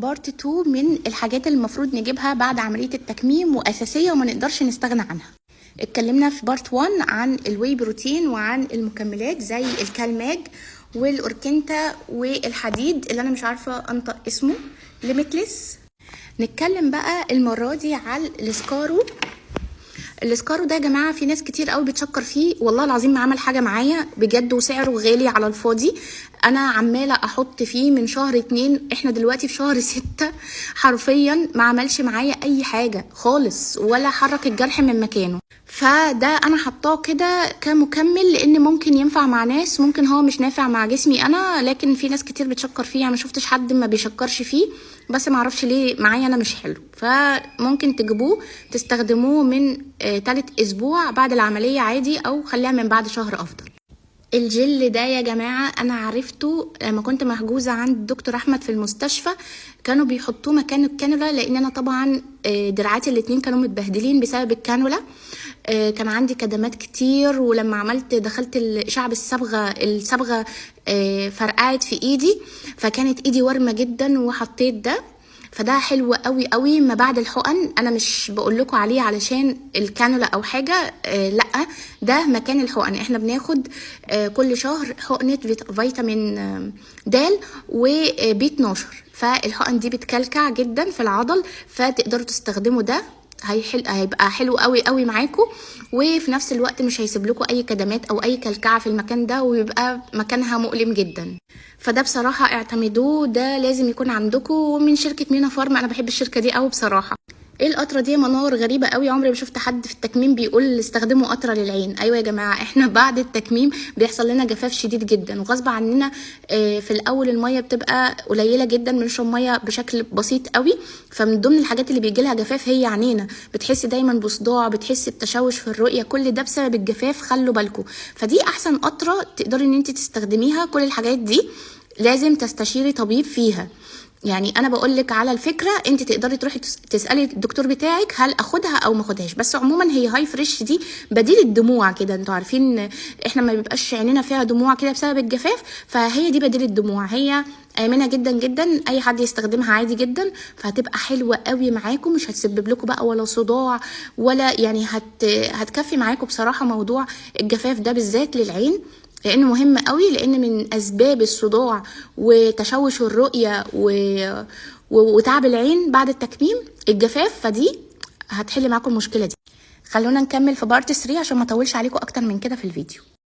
part 2 من الحاجات اللي المفروض نجيبها بعد عملية التكميم وأساسية وما نقدرش نستغنى عنها. اتكلمنا في part 1 عن ال whey protein وعن المكملات زي الكالماج والاوركنتا والحديد اللي انا مش عارفة انطق اسمه ليميتلس. نتكلم بقى المرة دي على الاسكارو. الاسكارو ده يا جماعة في ناس كتير قوي بتشكر فيه، والله العظيم ما عمل حاجة معايا بجد، وسعره غالي على الفاضي. انا عماله احط فيه من شهر 2، احنا دلوقتي في شهر 6، حرفيا ما عملش معايا اي حاجة خالص ولا حرك الجرح من مكانه. فده انا حطاه كده كمكمل لان ممكن ينفع مع ناس، ممكن هو مش نافع مع جسمي انا، لكن في ناس كتير بتشكر فيه، يعني ما شفتش حد ما بيشكرش فيه، بس ما اعرفش ليه معايا انا مش حلو. فممكن تجيبوه تستخدموه من تالت اسبوع بعد العملية عادي، او خليها من بعد شهر افضل. الجل ده يا جماعة انا عرفته لما كنت محجوزة عند الدكتور احمد في المستشفى، كانوا بيحطوه مكان الكانولا، لان انا طبعا دراعاتي الاتنين كانوا متبهدلين بسبب الكانولا، كان عندي كدمات كتير، ولما دخلت شعب الصبغة فرقعت في ايدي، فكانت ايدي ورمة جدا، وحطيت ده. فده حلو قوي قوي ما بعد الحقن. انا مش بقول لكم عليه علشان الكانولا او حاجة، لا ده مكان الحقن. احنا بناخد كل شهر حقنه فيتامين د و بي 12، فالحقن دي بتكلكع جدا في العضل، فتقدروا تستخدموا ده، هيبقى حلو قوي قوي معاكم، وفي نفس الوقت مش هيسيب لكم اي كدمات او اي كلكعه في المكان ده، ويبقى مكانها مؤلم جدا. فده بصراحة اعتمدوه، ده لازم يكون عندكم، من شركة مينا فارما. انا بحب الشركة دي قوي بصراحة. ايه القطرة دي يا منار؟ غريبة قوي، عمري ما شفت حد في التكميم بيقول استخدموا قطرة للعين. ايوه يا جماعة، احنا بعد التكميم بيحصل لنا جفاف شديد جدا، وغصب عننا في الاول المية بتبقى قليله جدا، بنشرب مية بشكل بسيط قوي، فمن ضمن الحاجات اللي بيجي لها جفاف هي عينينا، بتحس دايما بصداع، بتحس بتشوش في الرؤية، كل ده بسبب الجفاف، خلوا بالكم. فدي احسن قطرة تقدري ان انت تستخدميها. كل الحاجات دي لازم تستشيري طبيب فيها، يعني انا بقول لك على الفكرة، انت تقدري تروحي تسالي الدكتور بتاعك هل اخدها او ما اخدهاش. بس عموما هي هاي فريش دي بديل الدموع كده، انتوا عارفين احنا ما بيبقاش عينينا فيها دموع كده بسبب الجفاف، فهي دي بديل الدموع، هي امنه جدا جدا، اي حد يستخدمها عادي جدا، فهتبقى حلوة قوي معاكم، مش هتسبب لكم بقى ولا صداع ولا يعني هتكفي معاكم بصراحة موضوع الجفاف ده بالذات للعين، لانه مهم قوي، لان من اسباب الصداع وتشوش الرؤية وتعب العين بعد التكميم الجفاف، فدي هتحل معاكم المشكلة دي. خلونا نكمل في part 3 عشان ما اطولش عليكم اكتر من كده في الفيديو.